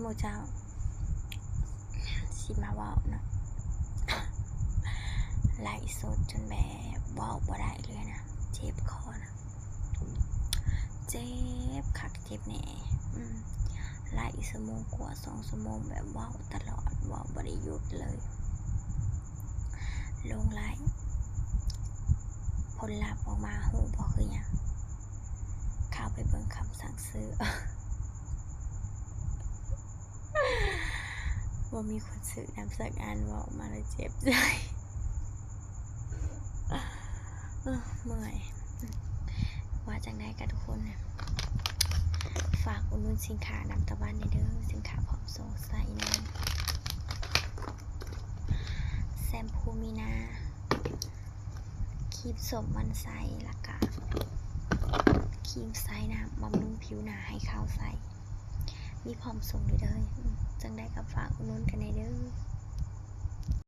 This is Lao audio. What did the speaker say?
ໝູ່ເຈົ້າ ຊິມາເວົ້າເນາະ ໄລຟ໌ສົດຈົນແບບເວົ້າບໍ່ໄດ້ເລີຍນະ ເຈັບຄໍນະ ເຈັບຄັກເຈັບແນ່ ອືມ ໄລຟ໌ຊົ່ວໂມງກວ່າ ສອງຊົ່ວໂມງ ແບບເວົ້າຕະຫຼອດ ເວົ້າບໍ່ໄດ້ຢຸດເລີຍ ລົງໄລຟ໌ ຜົນລັບອອກມາຮູ້ບໍ່ຄືຫຍັງ? ເຂົ້າໄປເບິ່ງຄຳສັ່ງຊື້ ບໍ່ມີຄົນຊື້ນຳສັກອັນ ເວົ້າມາແລ້ວເຈັບໃຈ ເອີ ເມື່ອຍ ວ່າຈັ່ງໃດກໍທຸກຄົນ ຝາກອຸດໜູນສິນຄ້ານຳຕາວັນແດ່ເດີ ສິນຄ້າພ້ອມສົ່ງໃຊ້ນຳ ແຊມພູມີນາ ຄຣີມສົ້ມມັນໃສ ແລ້ວກະຄຣີມໃຊ້ນ້ຳບຳລຸງຜິວໜ້າໃຫ້ຂາວໃສ ມີພ້ອມສົ່ງເດີ ອືມ ຈັ່ງໃດກໍຝາກອຸດໜູນກັນແດ່ເດີ.